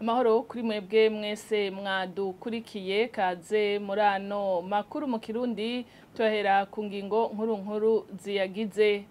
Amahoro kuri mwebwe mwese mwadukurikiye, kaze muri ano makuru mu Kirundi. Tuhera ku ngingo nkuru nkuru ziyagize.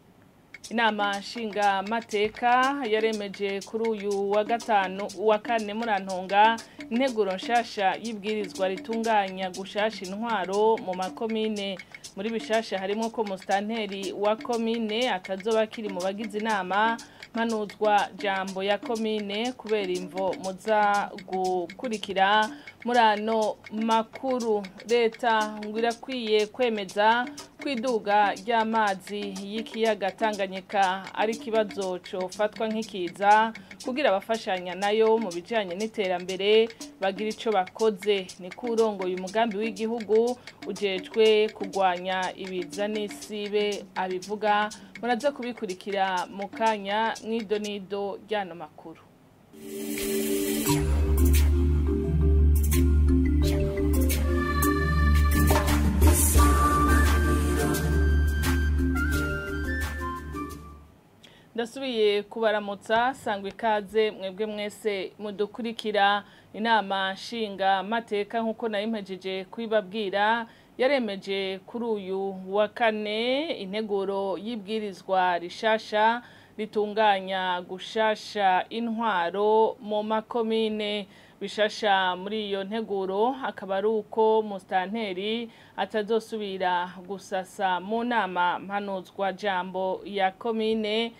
Inama nshinga mateka yaremeje kuri uyu wa gatanu wa kane, murantunga, integuro nshasha y'ibwirizwa ritunganya gushasha intwaro mu makomine. Muri bishasha harimo ko mustanteri wa komine atazoba kiri mu bagize inama mpanuzwa jambo ya komine, kubera imvo muza gukurikira muri ano makuru. Leta ngo irakwiye kwemeza kwiduga ry'amazi y'ikiyaga Tanganyika ari ikibazo cofatwa nk'ikiza, kugira abafashanya nayo mu bijanye n'iterambere bagira ico bakoze. Ni kurongoye umugambi w'igihugu ujejwe kugwanya ibiza n'isibe abivuga. Muraza kubikurikira mu kanya mw'idonido ry'ano makuru. Ndasubiye kubaramutsa, sangwa ikaze mwebwe mwese mudukurikira. Inama nshinga mateka, nkuko nayimpejeje kubibabwira, yaremeje kuri uyu wa kane integuro y'ibwirizwa rishasha ritunganya gushasha intwaro mu makomine. Bishasha muri iyo nteguro akaba ari uko mustanteri atazosubira gusasa mu nama mpanuzwa jambo ya komine,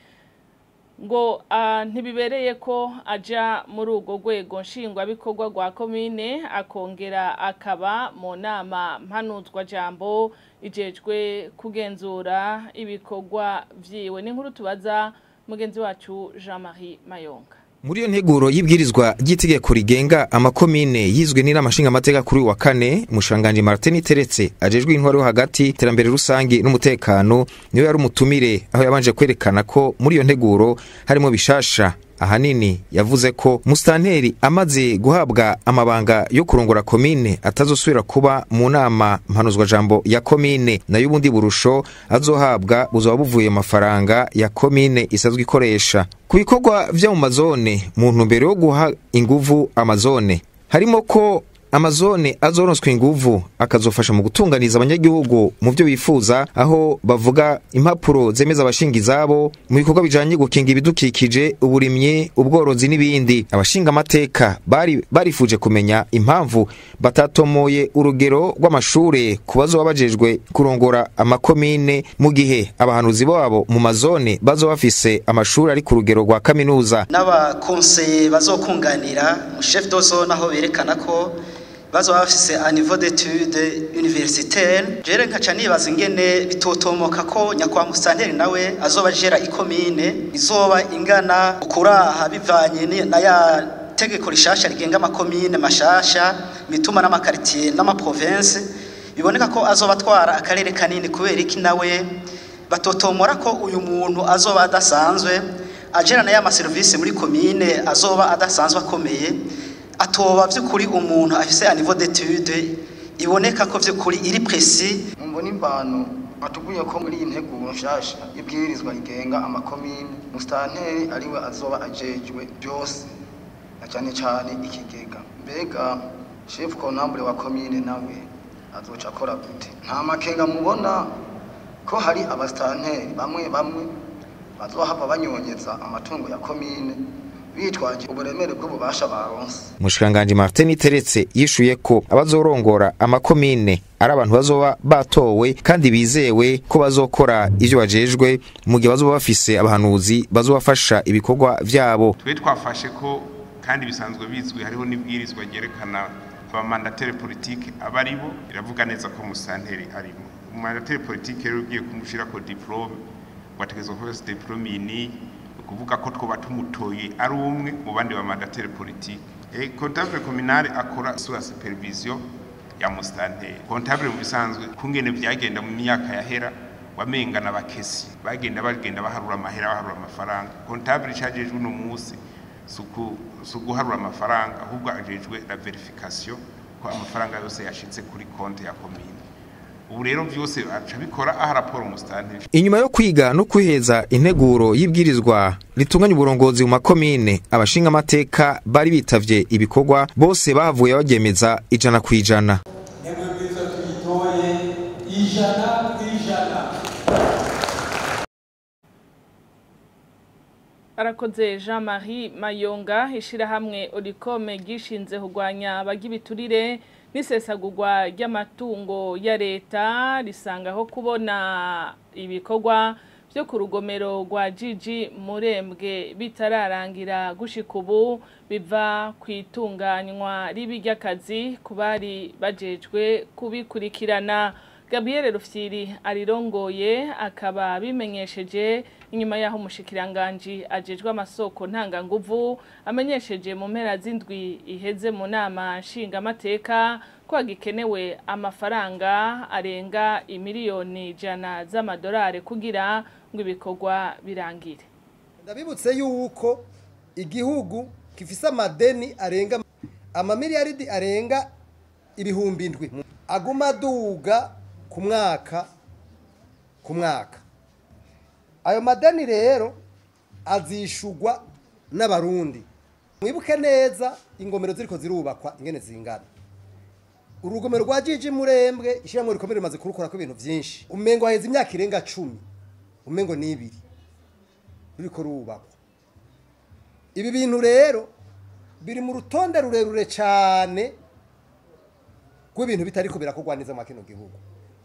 ngo ntibibereye ko aja muri urwo rwego nshingwabikorwa rwa komine akongera akaba mu nama mpanuzwa jambo ijejwe kugenzura ibikorwa vyiwe. Ni inkuru tubaza mugenzi wacu Jean-Marie Mayonga. Muri iyo nteguro y'ibwirizwa ry'itegeko rigenga amakomine yizwe n'inama nshingamateka kuri uyu wa kane, Mushanganje Martin Teretse ajejwe intwaro yo hagati, iterambere rusangi n'umutekano niwe yari umutumire, aho yabanje kwerekana ko muri iyo nteguro harimo bishasha. Ahanini yavuze ko mustanteri amaze guhabwa amabanga yo kurongora komine atazosubira kuba mu nama mpanuzwa jambo ya komine, nayo ubundi burusho azohabwa buzoba buvuye mafaranga ya komine isanzwe ikoresha. Ku bikorwa vyo mu mazone, mu ntumbero yo guha inguvu amazone, harimo ko amazone azoronswa inguvu akazofasha mu gutunganiza abanyagihugu mu byo bifuza, aho bavuga impapuro zemeza abashinga izabo mu bikorwa bijanye gukinga ibidukikije, uburimyi, ubworozi n'ibindi. Abashinga amateka bari barifuje kumenya impamvu batatomoye urugero rw'amashure ku bazoba bajejwe kurongora amakomine, mu gihe abahanuzi babo mu mazone bazoba bafise amashuri ari ku rugero rwa kaminuza. N'abakonseye bazokunganira chef de zone, aho berekana ko bazoba bafise un niveau d'études universitaire, jere nkaca nibaza ingene bitotomoka ko nyakwa mustanteri nawe azoba jera ikomine izoba ingana ukuraha, bivanye na ya tegeko rishasha rigenga amakomine mashasha, mituma n'amakartier n'amaprovince. Biboneka ko azoba atwara akarere kanini. Kubera iki nawe batotomora ko uyu muntu azoba adasanzwe agera na ya maserivisi muri komine, azoba adasanzwe akomeye, atoba vy'ukuri umuntu afise un niveau d'étude iboneka ko vy'ukuri iri précis? Mbona imbano atubwiye ko muri iyi nteguro nshasha ibwirizwa rigenga amakomine mustanteri ariwe azoba ajejwe byose, na cyane cyane ikigega. Mbega chef comptable wa komine nawe azoca akora gute? Nta makenga mubona ko hari abastanteri bamwe bamwe bazohava banyonyeza amatungo ya komine bitwaje uburemere bw'ububasha baronse? Mushikanganje Martin Teretse yishuye ko abazorongora amakomine ari abantu bazoba batowe kandi bizewe ko bazokora ivyo bajejwe, mu gihe bazoba bafise abahanuzi bazobafasha ibikorwa vyabo. Twe twafashe ko, kandi bisanzwe bizwi, hariho n'ibwirizwa ryerekana abamandataires politiques abaribo, iravuga neza ko musanteri arimo. Umumandataire politique rero, ugiye kumushirako diplôme, wategerezwa kuba afise diplôme iyi, kuvuga ko twoba tumutoye ari umwe mu bandi bamandataires politiques. Comptable communal akora sous la supervision ya mustanteri. Comptable mu bisanzwe, kungene vyagenda mu myaka yahera, wamenga n'abakesi bagenda bagenda baharura amahera, baharura amafaranga. Comptable icajejwe uno munsi si uguharura amafaranga, ahubwo ajejwe la vérification ko amafaranga yose yashitse kuri konti ya komine. Ubu rero vyose aca bikora aha raporo musitanteri. Inyuma yo kwiga no kwiheza integuro y'ibwirizwa ritunganya uburongozi mu makomine, abashinga amateka bari bitavye ibikorwa bose bahavuye baryemeza 100%. Arakoze Jean-Marie Mayonga. Ishirahamwe Olicome gishinze kugwanya abagibiturire n'isesagurwa ry'amatungo ya leta risangaho kubona ibikorwa byo ku rugomero rwa Jiji Murembwe bitararangira gushika ubu biva ku itunganywa ribi ry'akazi ku bari bajejwe kubikurikirana. Gabriel Rufyiri arirongoye akaba bimenyesheje inyuma yaho umushikiranganji ajejwe amasoko ntanganguvu amenyesheje mu mpera z'indwi iheze mu nama nshingamateka ko hagikenewe amafaranga arenga imiliyoni 100 z'amadolari kugira ngo ibikorwa birangire. Ndabibutse yuko igihugu gifise amadeni arenga amamiliyaridi arenga 7,000 aguma aduga ku mwaka ku mwaka. Ayo madeni rero azishugwa n'abarundi. Mwibuke neza ingomero ziriko zirubakwa ingene zingana. Urugomero rwa Jiji Murembwe ishiramwe rikomere rimaze kurukora ko ibintu vyinshi. Umengo haheze imyaka irenga 10, umengo ni 2 ruriko rubakwa. Ibi bintu rero biri mu rutonde rurerure cyane rw'ibintu bitariko birakogwa neza mu kino gihugu.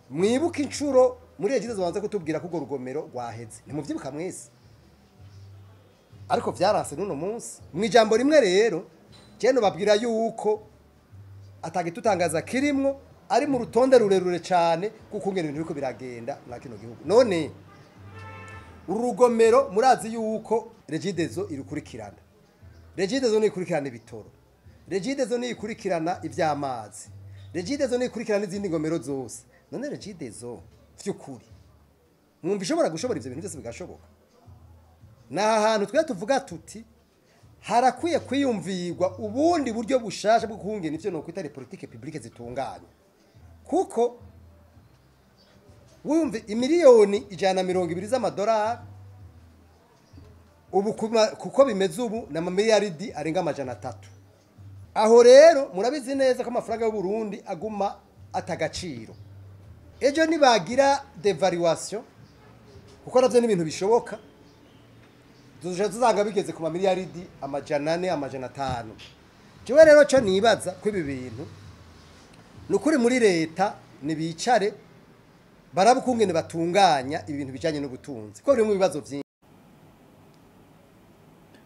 Mwibuke incuro muri egize banze kutubwira ko urwo rugomero rwaheze. Ntimuvyibuka mwese. Ariko vyaranse n'uno munsi. Mu ijambo rimwe rero je no babwira yuko atagitutangaza kirimwo ari mu rutonde rurerure cyane kuko ngene ibintu biriko biragenda mwa kino gihugu. None uru rugomero murazi yuko Regideso irukurikirana. Regideso ni ikurikirana ibitoro. Regideso ni ikurikirana ivy'amazi. Regideso ni ikurikirana izindi ngomero zose. None Regideso vy'ukuri mwumva ishobora gushobora ivyo bintu byose bigashoboka. Na hantu twe tuvuga tuti harakwiye kwiyumvirwa ubundi buryo bushasha bwo kuhungena ivyo no kwita politique publique zitunganye. Kuko wumve imiliyoni 120 z'amadolari ubu kuko bimeze ubu na mamiliyaridi arenga 300. Aho rero murabizi neza ko amafaranga y'u Burundi aguma atagaciro. Ejo nibagira devaluation kuko navyo n'ibintu bishoboka tuzanga bigeze ku mamiliyaridi 400 500. Jewe rero cyo nibaza ko ibi bintu nukuri muri leta nibicare barabukungene batunganya ibintu bijanye n'ubutunzi ko biri mu bibazo vyinshi.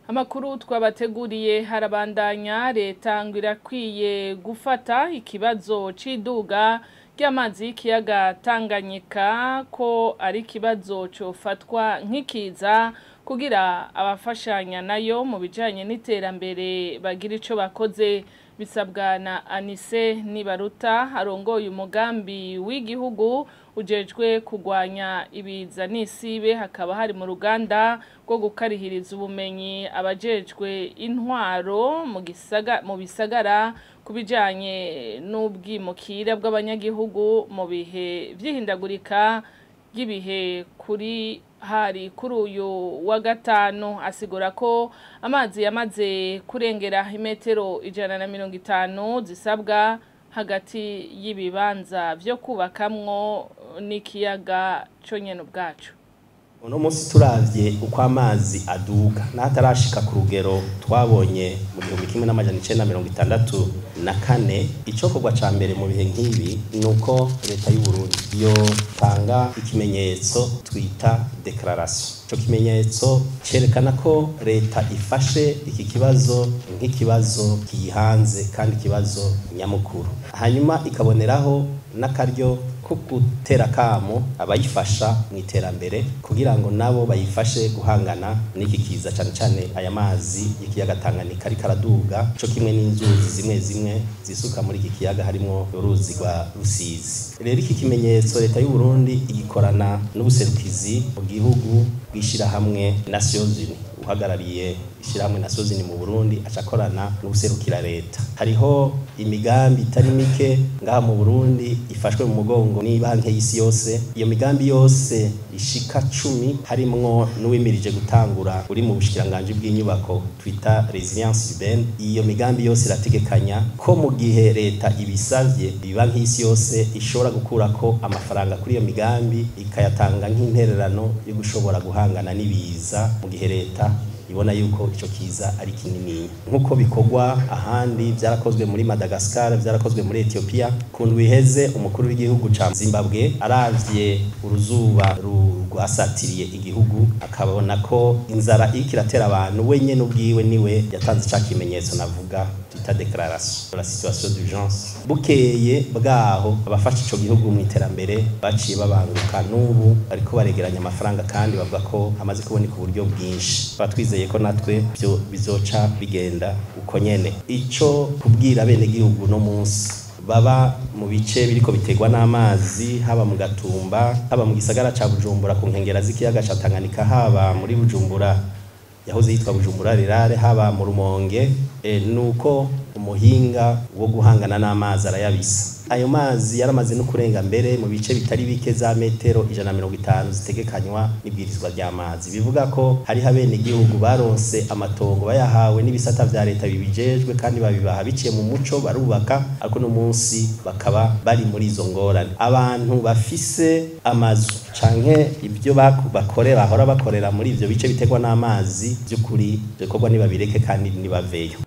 Amakuru twabateguriye harabandanya. Leta ngo irakwiye gufata ikibazo c'iduga ry'amazi y'ikiyaga Tanganyika ko ari ikibazo cofatwa nk'ikiza kugira abafashanya nayo mu bijanye n'iterambere bagira ico bakoze. Bisabwa na Anise Nibaruta arongoye umugambi w'igihugu ujejwe kugwanya ibiza n'isibe, hakaba hari mu ruganda rwo gukarihiriza ubumenyi abajejwe intwaro mu bisagara kubijanye n'ubwimukira bw'abanyagihugu mu bihe vy'ihindagurika ry'ibihe kuri hari kuri uyu wa gatanu. Asigura ko amazi yamaze kurengera imetero 150 zisabwa hagati y'ibibanza vyo kubakamwo n'ikiyaga conyene ubwacu. Uno munsi turavye uko amazi aduga n'atarashika ku rugero twabonye mu 1964, icokorwa ca mbere mu bihe nk'ibi nuko leta y'u Burundi yo tanga ikimenyetso twita declaration. Ico kimenyetso cerekana ko leta ifashe iki kibazo nk'ikibazo kiyihanze kandi ikibazo nyamukuru, hanyuma ikaboneraho n'akaryo ko gutera kamo abayifasha mu iterambere kugira ngo nabo bayifashe guhangana n'iki kiza, cyane cyane aya mazi y'ikiyaga Tanganyika ariko araduga co kimwe n'inzuzi zimwe zimwe zisuka muri iki kiyaga harimo uruzi rwa Rusizi. Rero iki kimenyetso leta y'u Burundi igikorana n'ubuserukizi mu gihugu bwishira hamwe Nations Unies uhagarariye ishyirahamwe Nations Unies mu Burundi acakorana n'ubuserukira leta. Hariho imigambi itari mike ngaha mu Burundi ifashwe mu mugongo ni banki y'isi yose. Iyo migambi yose ishika 10 harimwo n'uwimirije gutangura uri mu bushikiranganje bw'inyubako twita resilience urbaine. Iyo migambi yose irategekanya ko mu gihe leta ibisavye banki y'isi yose ishobora gukurako amafaranga kuri iyo migambi ikayatanga nk'intererano yo gushobora guhangana n'ibiza mu gihe leta ibona yuko ico kiza ari kinini, nkuko bikorwa ahandi. Byarakozwe muri Madagascar, byarakozwe muri Ethiopia. Kundwi iheze umukuru w'igihugu ca Zimbabwe aravye uruzuba rwasatiriye igihugu, akabona ko inzara iriko iratera abantu, wenyene ubwiwe niwe yatanze ca kimenyetso navuga twita déclaration la situation d'urgence. Bukeye bwaho abafasha ico gihugu mu iterambere baciye babanguka, n'ubu bariko baregeranya amafaranga kandi bavuga ko amaze kuboneka uburyo bwinshi. Batwizeye ko natwe byo bizoca bigenda uko nyene. Ico kubwira bene gihugu no munsi baba mu bice biriko biterwa n'amazi, haba mu Gatumba, haba mu gisagara ca Bujumbura ku nkengera z'ikiyaga ca Tanganyika, haba muri Bujumbura yahoze yitwa Bujumbura Rirare, haba mu Rumonge, nuko umuhinga wo guhangana n'amazi arayabisa. Ayo mazi yaramaze no kurenga mbere mu bice bitari bike za metero 150 zitegekanywa n'ibwirizwa ry'amazi. Bivuga ko hari habene igihugu baronse amatongo bayahawe n'ibisata vya leta bibijejwe kandi babibaha biciye mu muco, barubaka, ariko no munsi bakaba bari muri izo ngorane. Abantu bafise amazu canke ibyo bakorera bahora bakorera muri ivyo bice bitegwa n'amazi, by'ukuri bikorwa nibabireke kandi nibaveyo.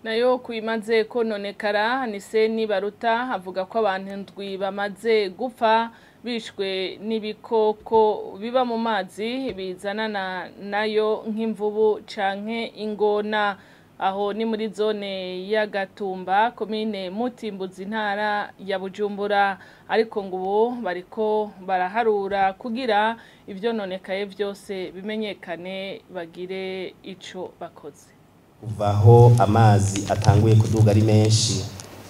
Nayo kuimaze kononekara, Aniseni Baruta avuga ko abantu 7 bamaze gupfa bishwe n'ibikoko biba mu mazi bizanana nayo nk'imvubu canke ingona. Aho ni muri zone ya Gatumba, komine Mutimbuzi, intara ya Bujumbura. Ariko ngo ubu bariko baraharura kugira ivyo nonekaye vyose bimenyekane bagire ico bakoze. Kuvaho amazi atanguye kuduga ari menshi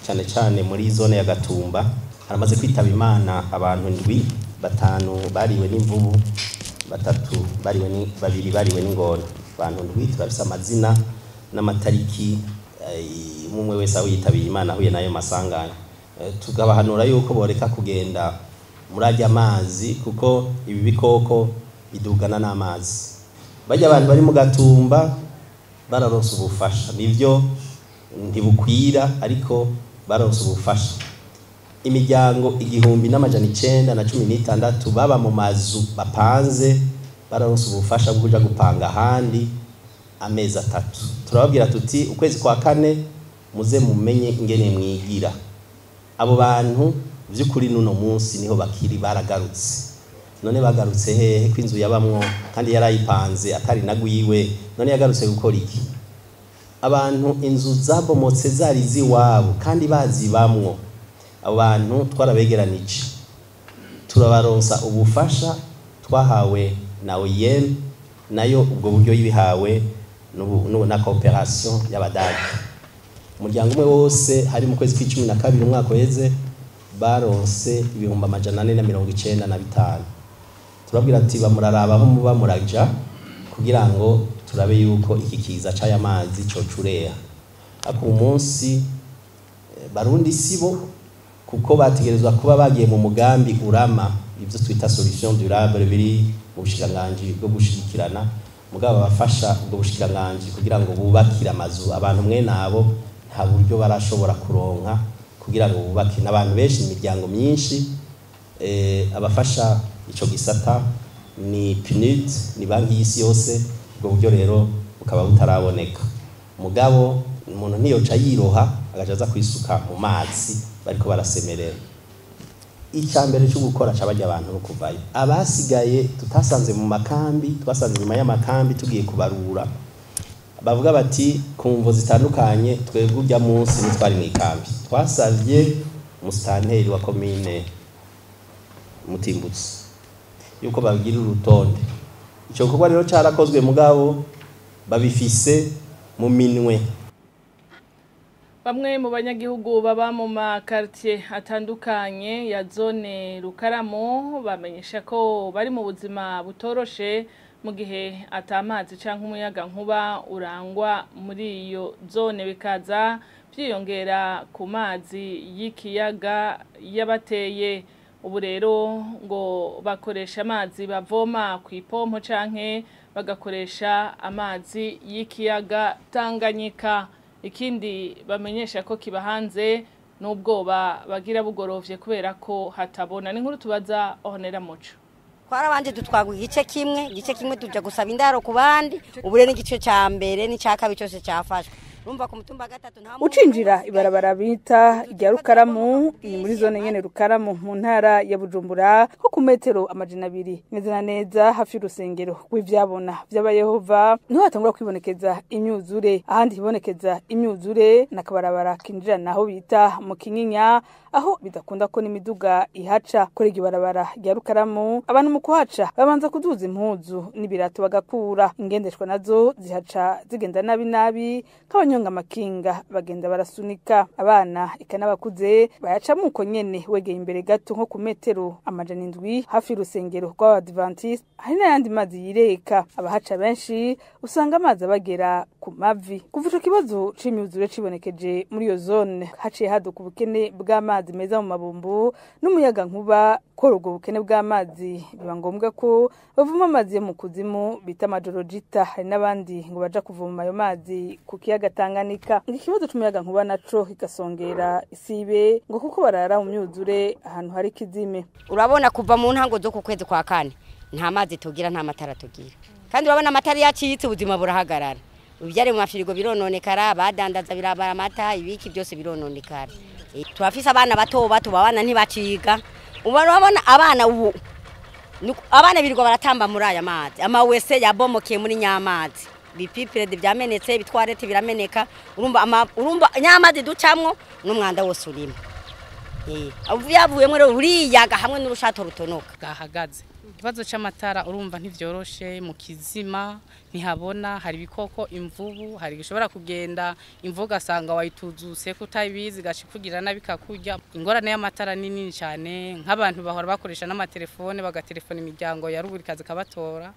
cyane cyane muri zone ya Gatumba, haramaze kwitaba Imana abantu 7, 5 bariwe n'imvubu, 3 bariwe ni 2 bariwe n'ingona. Abantu 7 turafise amazina n'amatariki umwe wese aho yitabiye Imana ahuye nayo masanganya. Tugabahanura yuko boreka kugenda muri ajya amazi kuko ibi bikoko bidugana n'amazi. Bajya abantu bari mu Gatumba bararonse ubufasha, nivyo ntibukwira ariko bararonse ubufasha. Imiryango 1916 baba mu mazu bapanze bararonse ubufasha bwo kuja gupanga ahandi amezi 3. Turababwira tuti ukwezi kwa 4 muze mumenye ingene mwigira. Abo bantu vy'ukuri nuno munsi niho bakiri, baragarutse. None bagarutse hehe ko inzu yabamwo kandi yarayipanze atari nagwiwe? None yagarutse gukora iki? Abantu inzu zabomotse zari ziwabo kandi bazibamwo, abo bantu twarabegeranije turabaronsa ubufasha twahawe na OIM, nayo ubwo buryo yibihawe na cooperation y'abadage. Umuryango umwe wose hari mu kwezi kwa12 umwaka weze baronse 495. Turabwira ati bamuraraba aho muba muraja kugira ngo turabe yuko iki kiza c'aya mazi cocureha. Ako umunsi Barundi sibo kuko bategerezwa kuba bagiye mu mugambi urama, ivyo twita solution durable biri mu bushikiranganje bwo gushikirana, mugabo bafasha ubwo bushikiranganje kugira ngo bubakire amazu abantu mwe nabo nta buryo barashobora kuronka kugira ngo bubake n'abantu benshi, imiryango myinshi. Abafasha ico gisata ni PNUD, ni banki y'isi yose, ubwo buryo rero bukaba butaraboneka. Mugabo umuntu ntiyoca yiroha agaca aza kwisuka mu mazi bariko barasemerera. Icya mbere cyo gukora cabajya abantu no kuvayo. Abasigaye tutasanze mu makambi, twasanze nyuma y'amakambi tugiye kubarura, bavuga bati ku mvo zitandukanye twebwe urya munsi nitwari mu ikambi. Twasavye musitanteri wa komine Mutimbutsi yuko bagira urutonde. Ico gikorwa rero carakozwe mugabo babifise mu minwe. Bamwe mu banyagihugu baba mu makartier atandukanye ya zone Rukaramo bamenyesha ko bari mu buzima butoroshe mu gihe atamazi canke umuyaga nkuba urangwa muri iyo zone, bikaza vyiyongera ku mazi y'ikiyaga yabateye. Ubu rero ngo bakoresha amazi bavoma ku ipompo canke bagakoresha amazi y'ikiyaga Tanganyika. Ikindi bamenyesha ko kibahanze n'ubwoba bagira bugorovye kubera ko hatabona. Ni nkuru tubaza Honera Muco. Twarabanje dutwagwa igice kimwe, igice kimwe tuja gusaba indaro ku bandi. Ubu rero n'igice ca mbere n'icya kabiri cyose cyafashwe. Urumva ku mutumba gatatu nta muntu. Ucinjira ibarabara bita irya Rukaramu, ni muri zone nyene Rukaramu mu ntara ya Bujumbura, ko ku metero 200 neza na neza hafi y'urusengero rw'ivyabona vy'abayehova, niho hatangura kwibonekeza imyuzure. Ahandi hibonekeza imyuzure n'akabarabara kinjira naho bita mu Kinyinya, aho bidakunda ko n'imiduga ihaca. Kuri iryo barabara rya Rukaramu, abantu mu kuhaca babanza kuduza impuzu n'ibirato bagakura. Ingendeshwa nazo zihaca zigenda nabi nabi, nk'abanyonga amakinga bagenda barasunika. Abana eka n'abakuze bayacamo uko nyene. Wegeye imbere gato nko ku metero 700 hafi y'urusengero rw'Abadventiste, hari n'ayandi mazi yireka. Abahaca benshi usanga amazi abagera ku mavi. Kuva ico kibazo c'imyuzure cibonekeje muri iyo zone, haciye haduka ubukene bw'amazi meza mu mabumbu n'umuyaga nkuba. Kora ubwo bukene bw'amazi, biba ngombwa ko bavoma amazi yo mu kuzimu bita amajorojita. Hari n'abandi ngo baja kuvoma ayo mazi ku kiyaga Tanganyika. Ngo ikibazo c'umuyaga nkuba naco kigasongera isibe, ngo kuko barara mu myuzure ahantu hari kizime. Urabona kuva mu ntango zo ku kwezi kwa kane nta mazi tugira, nta matara tugira, kandi urabona amatara yacitse ubuzima burahagarara. Ibyari mu mafirigo birononekara, badandaza birabara amata, ibiki byose birononekara. Turafise abana bato bato, abana ntibaciga. Urabona abana ubu abana birirwa baratamba muri aya mazi. Amawese yabomokeye muri nyamazi, bipipirede byamenetse, ibitwarete birameneka. Urumva urumva nyamazi ducamwo n'umwanda wose urimo. Yavuyemo rero uriyaga hamwe n'urushato rutonoka. Gahagaze ikibazo c'amatara, urumva ntivyoroshe. Mu kizima ntihabona, hari ibikoko, imvubu, hari gishobora kugenda imvubu ugasanga wayituzuse ko utabizi, gashikugira nabi kakurya. Ingorane y'amatara ni nini cyane, nk'abantu bahora bakoresha n'amatelefone bagatelefona imiryango ya ruguru ikaza ikabatora.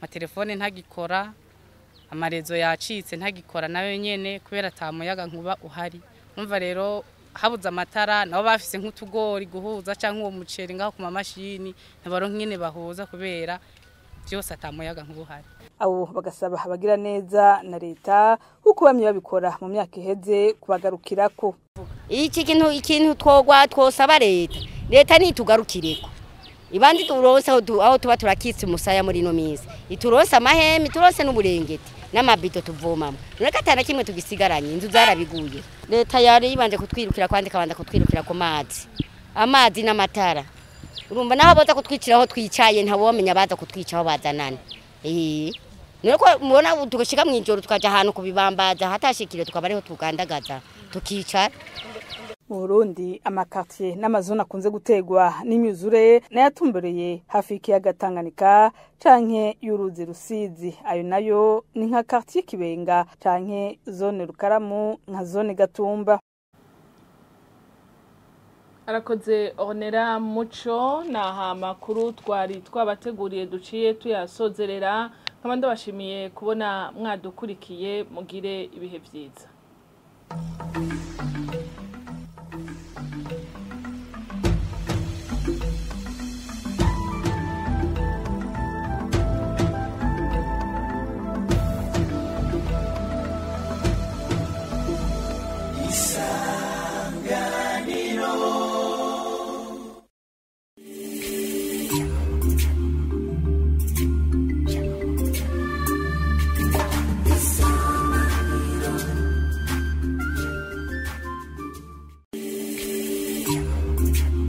Amatelefone ntagikora, amarezo yacitse ntagikora nayo nyene kubera ata muyaga nkuba uhari. Urumva rero habuze amatara, nabo bafise nk'utugori guhuza canke uwo muceri ngaho ku mamashini ntibaronka ingene bahuza kubera vyose ata muyaga nkuba uhari. Abo bagasaba abagira neza na leta, kuko bamye babikora mu myaka iheze, kubagarukirako. Iki kintu, ikintu twogwa twosaba leta, leta nitugarukireko, ibandi turonse aho tuba turakitse umusaya muri ino minsi, ituronse amahema, ituronse n'uburengeti n'amabido tuvomamo. None atana kimwe tugisigaranye, inzu zarabiguye. Leta yari ibanje kutwirukira kwandika, abanza kutwirukira ku mazi, amazi n'amatara. Urumva naho baza kutwiciraho twicaye, ntawomenya baza kutwicaho bazanana. None ko mubona tugashika mw'ijoro tukaja ahantu kubibambaza hatashikire, tukaba ariho tugandagaza tukicara. Mu Burundi, amakartier n'amazone akunze gutegwa n'imyuzure nayatumbereye hafi y'ikiyaga Tanganyika canke y'uruzi Rusizi. Ayo nayo ni nka quartier Kibenga canke zone Rukaramu nka zone Gatumba. Arakoze Ornera Muco. Naha makuru twari twabateguriye duciye tuyasozerera. Nkaba ndabashimiye kubona mwadukurikiye. Mugire ibihe vyiza.